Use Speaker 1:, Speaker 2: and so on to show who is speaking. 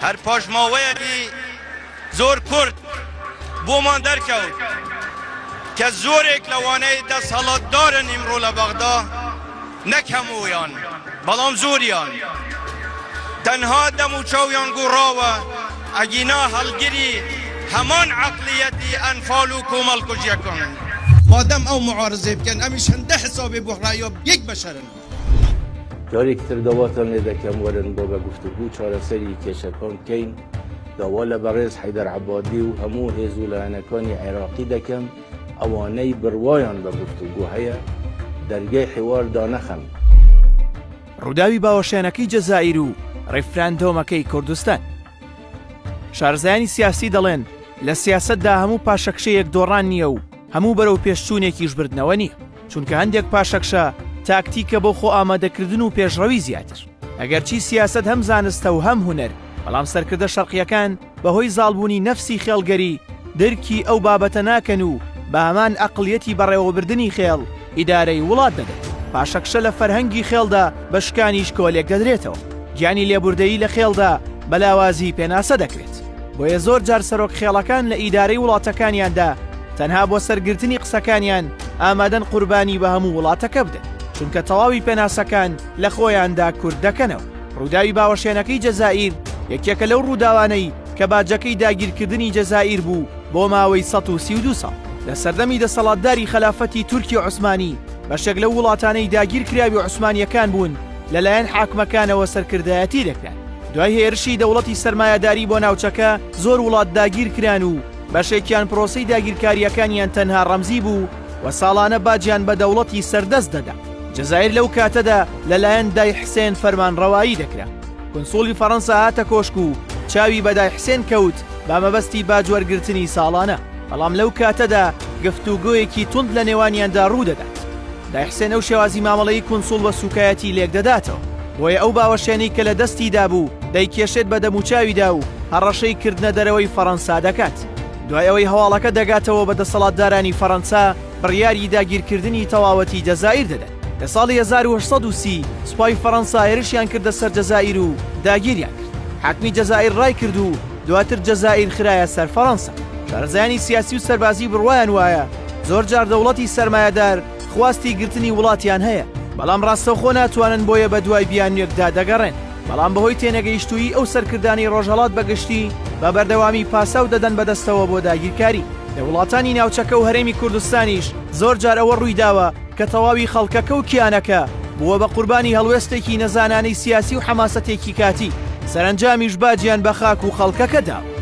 Speaker 1: هەر پاش ماوەیەکی زۆر کورت بۆمان دەرکەوت کە زۆرێک لەوانەی دەسەڵاتدارن ئیمڕۆ لە بەغدا نەک هەموویان بەڵام زۆریان تەنها دەموچاویان گۆڕاوە ئەگینا هەڵگری هەمان عەقڵیەتی ئەنفال و کۆمەڵکوژیەکانن. مادەم ئەو معارزەی بکەن ئەمیش هەندە حسابێ بۆ ڕەئیا یەک بەشەرن.
Speaker 2: جارێکی تر داواتان لێ دەکەم وەرن با بە گفتوگو چارەسەری کێشەکان بکەین، داوا لە بەڕێز حەیدەر عەبادی و هەموو هێز و لایەنەکانی عێراقی دەکەم ئەوانەی بڕوایان بە گفتوگۆ هەیە دەرگەی حیوار دانەخەن.
Speaker 3: ڕووداوی باوەشێنەکەی جەزائیر و ڕیفراندۆمەکەی کوردستان. شارەزایانی سیاسی دەڵێن لە سیاسەتدا هەموو پاشەکشەیەک دۆڕان نییە و هەموو بەرەو پێشچوونێکیش بردنەوە نییە، چونکە هەندێک پاشەکشە تاکتیکە بۆ خۆ ئامادەکردن و پێشڕەوی زیاتر. ئەگەرچی سیاسەت هەم زانستە و هەم هونەر، بەڵام سەرکردە شەرقییەکان بەهۆی زاڵبوونی نەفسی خێڵگەری درکی ئەو بابەتە ناکەن و بە هەمان ئەقڵیەتی بەڕێوەبردنی خێڵ ئیدارەی وڵات دەدەن. پاشەکشە لە فەرهەنگی خێڵدا بە شکانی شکۆ لێکدەدرێتەوە. گیانی لێبوردەیی لە خێڵدا بە لاوازی پێناسە دەکرێت. بۆیە زۆر جار سەرۆک خێڵەکان لە ئیدارەی وڵاتەکانیاندا تەنها بۆ سەرگرتنی قسەکانیان ئامادەن قوربانی بە هەموو وڵاتەکە بدەن، چونکە تەواوی پێناسەکان لە خۆیاندا کورت دەکەنەوە. ڕووداوی باوەشێنەکەی جەزائیر یەکێکە لەو ڕووداوانەی کە باجەکەی داگیرکردنی جەزائیر بوو بۆ ماوەی 132 ساڵ. لە سەردەمی دەسەڵاتداری خەلافەتی تورکی عوسمانی، بەشێک لەو وڵاتانەی داگیرکراوی عوسمانییەکان بوون لەلایەن حاکمەکانەوە سەرکردایەتی دەکران. دوای هێرشی دەوڵەتی سەرمایەداری بۆ ناوچەکە زۆر وڵات داگیرکران و بەشێکیان پرۆسەی داگیرکارییەکانیان تەنها ڕەمزی بوو و ساڵانە باجیان بە دەوڵەتی سەردەست دەدا. جەزائیر لەو کاتەدا لەلایەن دای حسێن فەرمانڕەوایی دەکرا. کونسوڵی فەڕەنسا هاتە کۆشک و چاوی بە دای حسێن کەوت بە مەبەستی باج وەرگرتنی ساڵانە، بەڵام لەو کاتەدا گفتوگۆیەکی توند لە نێوانیاندا ڕوودەدات. دای حسێن ئەو شێوازی مامەڵەی کونسوڵ بە سووکایەتی لێکدەداتەوە، بۆیە ئەو باوەشێنەی کە لە دەستیدا بوو دەیکێشێت بە دەموچاویدا و هەڕەشەی کردنە دەرەوەی فەڕەنسا دەکات. دوای ئەوەی هەواڵەکە دەگاتەوە بە دەسەڵاتدارانی فەڕەنسا، بڕیاری داگیرکردنی تەواوەتی جەزائیر دەدەن. لە ساڵی 1830 سوپای فەڕەنسا هێرشیان کردە سەر جەزائیر و داگیریان کرد. حاکمی جەزائیر ڕایکرد و دواتر جەزائیر خرایە سەر فەڕەنسا. شارەزایانی سیاسی و سەربازی بڕوایان وایە زۆرجار دەوڵەتی سەرمایەدار خواستی گرتنی وڵاتیان هەیە، بەڵام ڕاستەوخۆ ناتوانن بۆیە بەدوای بیانوویەکدا دەگەڕێن. بەڵام بەهۆی تێنەگەیشتوویی ئەو سەرکردانەی ڕۆژهەڵات بە گشتی بە بەردەوامی پاساو دەدەن بەدەستەوە بۆ داگیرکاری. لە وڵاتانی ناوچەکە و هەرێمی کوردستانیش زۆر جار ئەوە ڕوویداوە کە تەواوی خەڵکەکە و کیانەکە بووە بە قوربانی هەڵوێستێکی نەزانانەی سیاسی و حەماسەتێکی کاتی، سەرەنجامیش باجیان بە خاک و خەڵکەکە داوە.